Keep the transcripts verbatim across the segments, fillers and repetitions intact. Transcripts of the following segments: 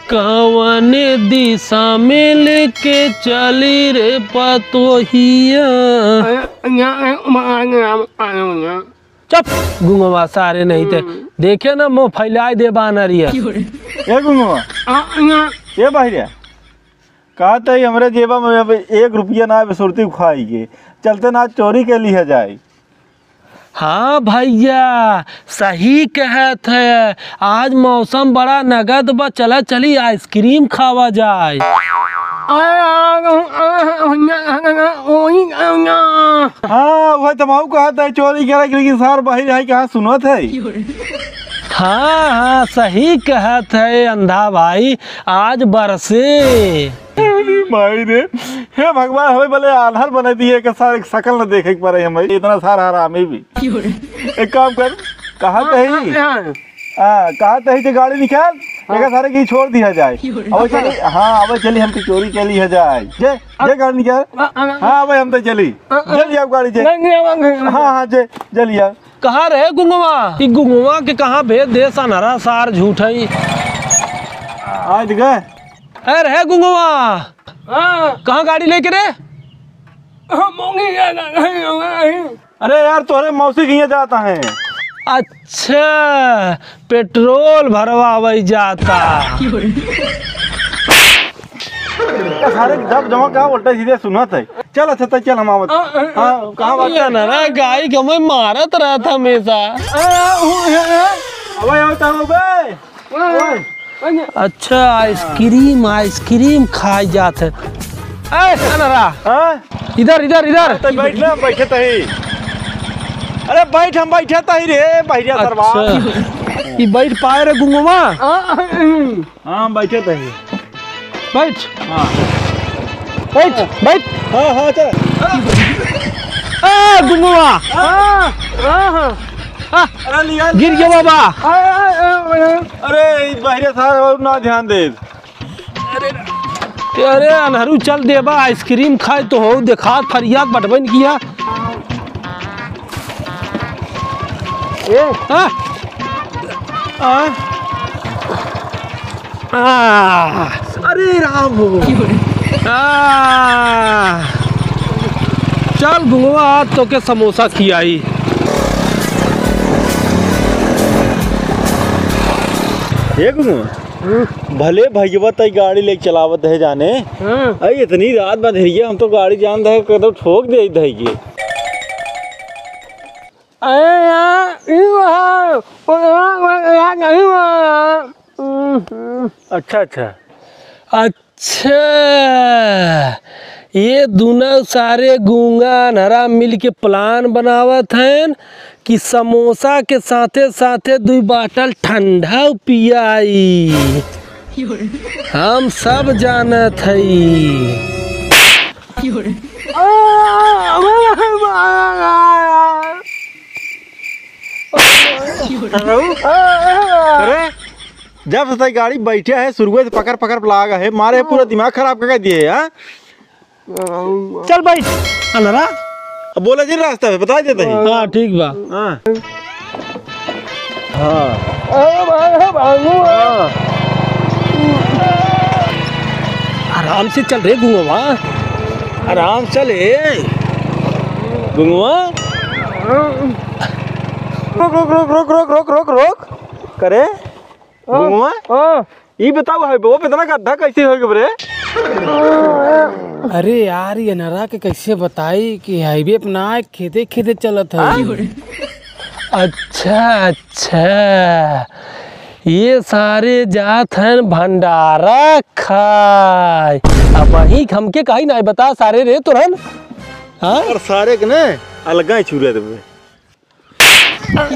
कवने दिशा में लेके चली रे पतोहिया। चुप, गुंगवा सारे नहीं ते। हम्म। देखे ना, मुँह फैलाए दे बानरिया। ए गुंगवा। ए बहिरिया। कहत ही हमरे जेबा में अब एक रुपया ना बे सुरती खाई के। चलते ना चोरी के लिहे जाए। हाँ भइया, सही कहत है। आज मौसम बड़ा नगद बा, चला चली आइसक्रीम खावा जाए। हाँ, वही तो हम कहत है, चोरी करे के, लेकिन सार बहिर है, कहाँ सुनत है? हाँ, हाँ, सही कहत है अंधा भाई, आज बरसे। अरे माई रे, हे भगवान, हमें भले आन्हर बना दिए कि सारे शकल न देखे के पड़े हमें, इतना सारा हरामी भी। एक काम कर, कहाँ हाँ, कहीं? हाँ, हाँ। हाँ, कहाँ कहीं से गाड़ी निकाल, हाँ। एक सारे की छोड़ दिया जाए। अब चली, हाँ, अब चली, हम तो चोरी के लिए जाए। जे, जे गाड़ी निकाल। हाँ, हाँ, हाँ। हाँ, अब हम तो चली। हाँ, हाँ। जल्दी आओ गाड़ी जे। नहीं, नहीं, अब हम हाँ, हाँ, जे, जल्दी आओ। कहाँ रहे गुंगवा? ई गुंगवा के कहाँ भेज दे सनरा सार झूठई। आज गए। अरे रहे गुंगवा। हाँ। कहाँ गाड़ी लेके रे? हम मोंगी जाता नहीं, नहीं। अरे यार, तोहरे मौसी के यहाँ जाता है। अच्छा, पेट्रोल भरवावे जाता। सारे जब जमा का उल्टा सीधे सुनत है। चल, अच्छा, तो चल, हम आवत। हाँ, हाँ, हाँ, कहाँ बात ये कर? ना, ना, गाय के मैं मारत रहत हमेशा। अबे, आओ, तो आओ बे। अच्छा, आइसक्रीम, आइसक्रीम खाए जात है। ए, अनरा, हाँ? इधर, इधर, इधर। तो बैठ ना, बैठे तही। अरे बैठ, हम बैठे तही रे, बहिरिया सरवा। अच्छा, ई बैठ पाए रे गुंगवा? हाँ, बैठे तही। बैठ। हाँ। बैठ, बैठ। हाँ, हाँ, चल। ए, गुंगवा। हाँ, हाँ, हाँ। आ, अरे, लिया। गिर गया बाबा। आ, आ, आ, आ। अरे, ई बहिरे सार और ना ध्यान दे। अरे, अरे, अनहरू चल देबा, आइसक्रीम खाए तो हो, देखा, फरियाद बटबन किया। ए। हाँ? हाँ? आ, अरे राम हो। आ, चल गुंगवा, आज तोके समोसा खियाई। ए गुंगवा, हम्म। भले भैया तई गाड़ी लेके चलावत है जाने। हाँ। अरे इतनी रात बधरिया, हम तो गाड़ी जान दे, कदम ठोक दे धई के। अरे यार, ई बा, ओ यार, यार, नहीं बा यार। अच्छा, अच्छा। अच्छा, ये दुनो सारे गूंगा अनहरा मिल के plan बनावत हैं कि समोसा के साथे साथे दुई bottle ठंडा पियाई। हम सब जानत हई। अरे, जब से गाड़ी बैठे है, शुरुए से पकड़ पकड़ लाग है, मारे पूरा दिमाग खराब कर दिए, हाँ? चल बैठ, अनहरा। अब बोला जी रास्ता पे, बता देते हैं। हाँ, ठीक बा। हाँ। हाँ। हाँ। आराम से चल रे गुंगवा, आराम से चल ए गुंगवा। रुक, रुक, रुक। करे? हाँ, गुंगवा? हाँ। ई बताओ, highway पे इतना गड्ढा कैसे हो गया रे? अरे यार, ये अनहरा के कैसे बताई कि highway पे ना, खेते खेते चलत है। हाँ? अच्छा, अच्छा, ये सारे जात हैं भंडारा खाए। अब वहीं हमके कहीं नहीं बता सारे रे तोरन। हाँ? और सारे के ने अलगा ही छुरा देबे।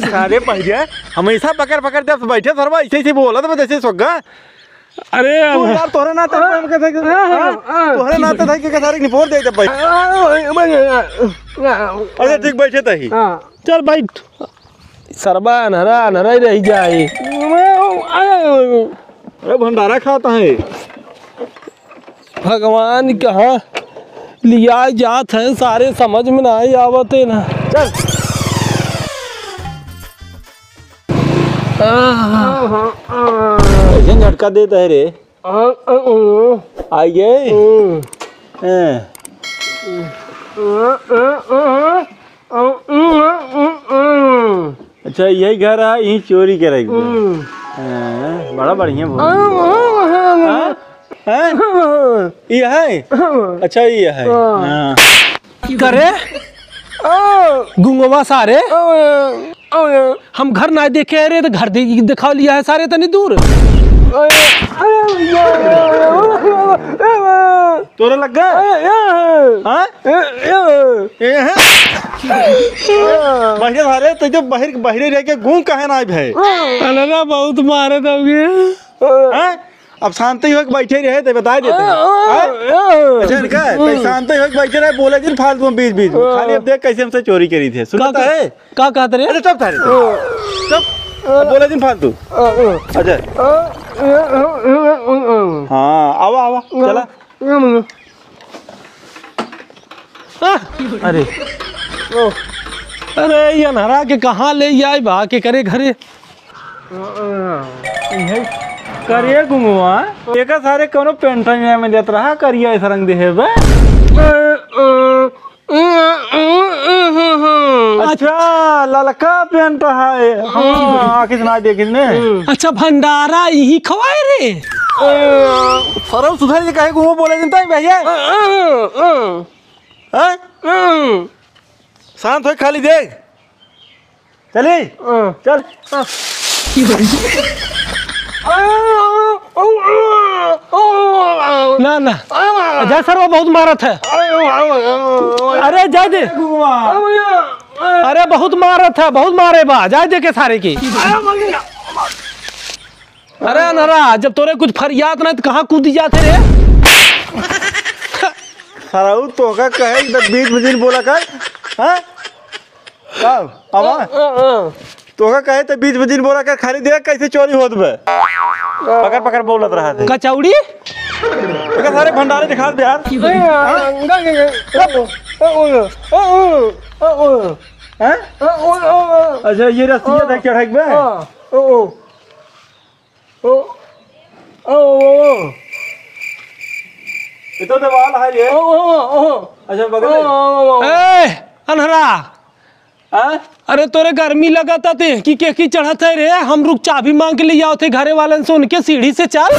सारे पहिया हमेशा पकड़ पकड़ देत बैठे सरवा, ऐसे ऐसे बोलत बा जैसे सोग्गा। अरे तू अब यार, तोहरे नाते हाँ, हमके देख, हाँ, हाँ, हाँ। तोहरे नाते देख के सारे निपोर दे दे भाई। हाँ, हाँ, हाँ, हाँ। अच्छा, ठीक, बैठे तही। हाँ। चल बैठ। सरवा अनहरा, अनहरा ही रह जाए। अरे भंडारा खाता है। भगवान कहाँ लिया जात है, सारे समझ में ना ही आवत है ना। चल। आह। ऐसे झटका देता है रे। आइए। हैं। अच्छा, यही घर है, यहीं चोरी करे के बा। हाँ, बड़ा बढ़िया भोज। हाँ? हैं? ये है? अच्छा, ये है। हाँ। करे? गुंगवा सारे? हम घर ना देखे रहे तो घर दे-, दिखावा लिया है सारे तनी दूर। तोरे लग गए? हाँ? ये है? बाहरे सारे, तो जो बाहर, बाहरे रह के गूंग काहे ना आए भाई? अरे ना, बहुत मारे दोगे। हैं? अब शांति होके बैठे रहे, तो बता देते हैं। हैं? अच्छा, इनका, तो शांति होके बैठे रहे, बोले जिन फालतू में बीच बीच में। खाली अब देख कैसे हमसे चोरी करी थे। सुनता है? का कहत रे? अरे चुप थारे। चुप। अब बोले जिन फालतू। अच्छा। हाँ, आवा, आवा, चला। आह! अरे। अरे, ये अन्हरा के कहाँ ले आई बा, के करे घरे? करे गुंगवा, एका सारे कौनो पेंट में देत रहा, करिया ऐसा रंग देहे बा। अच्छा, ललका पेंट है। हाँ, आँखी से ना देखी ने। अच्छा, भंडारा यही खवाए रे? सरऊ सुधर के काहे गुंगवा बोले दिन ताई भैया? हैं? शांत हो, खाली देख। चली? चल। ना, ना। जय सरवा बहुत मारत है। अरे, जाए दे। अरे, बहुत मारत है, बहुत मारे बा। जाए दे के सारे की। अरे, अन्हरा, जब तोरे कुछ फरियात ना, तो कहाँ कूदी जाते रे? सरऊ, तोहका कहे, तो बीच में जिन बोला कर। हाँ? का? आवा? तोहका कहे, तो बीच में जिन बोला कर, खाली देख कैसे चोरी होत बे। पकड़, पकड़ बोलत रहा थे। कचौड़ी? पकड़ सारे भंडारे दिखा दे यार। हैं? अच्छा, ये रस्सिया देख चढ़ाई बे? ओ, ओ, ओ, ओ। ये तो दीवाल है ये। ओ, ओ, ओ, ओ। अच्छा, बगल में। ओ, ओ, ओ, ओ। ए, अन्हरा। हाँ? अरे, तोरे गर्मी लगाता ते कि के की चढ़त है रे? हम रुक, चाबी मांग के ले आओ थे घरे वालन से, उनके सीढ़ी से चल।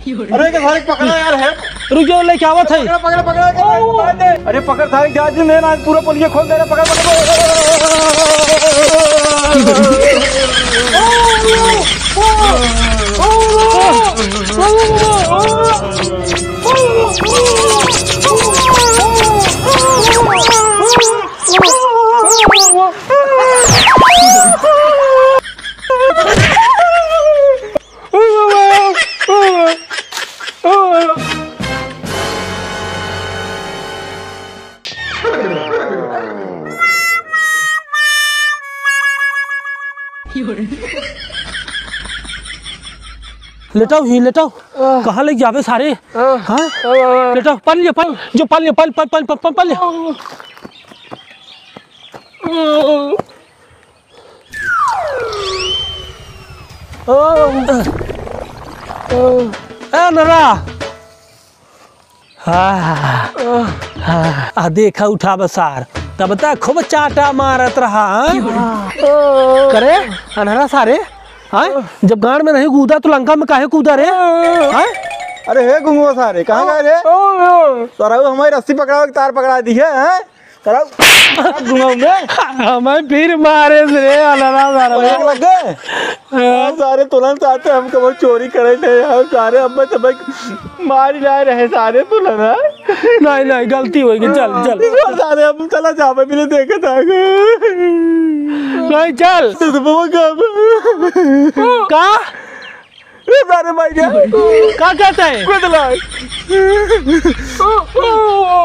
अरे, के भाई पकड़ा यार है। रुक जाओ, लेके आवत है। पकड़ा, पकड़ा, पकड़ा, पकड़ा, पकड़ा दे। अरे, पकड़, थारी जात नहीं ना, पूरा पोलिया खोल दे रे, पकड़, पकड़, पकड़। लेटाओ ही, लेटाओ। आह। कहाँ ले जाबे सारे? आह। हाँ? आह। लेटाओ, पानी ले, पानी, जो पानी ले, पानी, पानी, पानी, पानी, पानी ले। आह। ए, अन्हरा। हाँ, हाँ, आ देखा उठा बसार, तब तक खूब चाटा मारत रहा, हाँ? करे, अन्हरा सारे, हाँ? जब गांड में नहीं कूदा तो लंका में काहे कूदा रे? हाँ? अरे हे गुंगवा सारे, कहाँ गए रे? सरऊ हमारी रस्सी पकड़ावे के तार पकड़ा दी है, हाँ? सारा घुमाऊ में। हमें फिर मारे से रे, अलारा सारा। पलक लग गए। हाँ। सारे तुलन साथे हम कबो चोरी करे थे, हम सारे अब्बे तब्बे मारी लाए रहे सारे तुलन, हाँ? नहीं, नहीं, गलती होई गई, चल, चल। सारे हम चला जावे भी नहीं देखे था। नहीं, चल। तो वो कब? का? ए, सारे भाई रे। का कहता है? कुछ ना।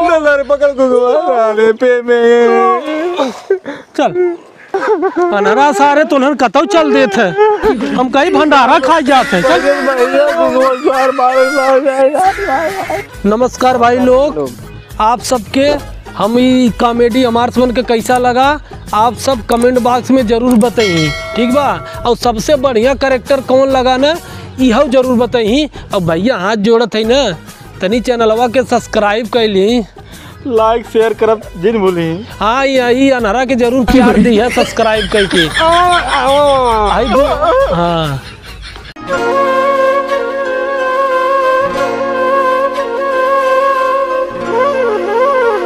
ना, सारे पकड़ को, अरे पे में। चल। अन्हरा सारे तो उन्हन कतौ चल देत है। हम कहीं भंडारा खा जात है। चल। अरे भाई रे, भगवान सार मारे, मारे, मारे, मारे। नमस्कार भाई लोग, आप सबके हम ई comedy हमार सबन के कैसा लगा, आप सब comment box में जरूर बताइए, ठीक बा? और सबसे बढ़िया character कौन लगा ना, इहउ जरूर बताई। अब भइया हाथ जोड़त है ना, तनी चैनलवा के subscribe कइ ली। Like share करब जिन भूली। हाँ, ई, ई अनहरा के जरूर प्यार दिहा subscribe कइ के। आ, आ, आ। आई बो-, हाँ।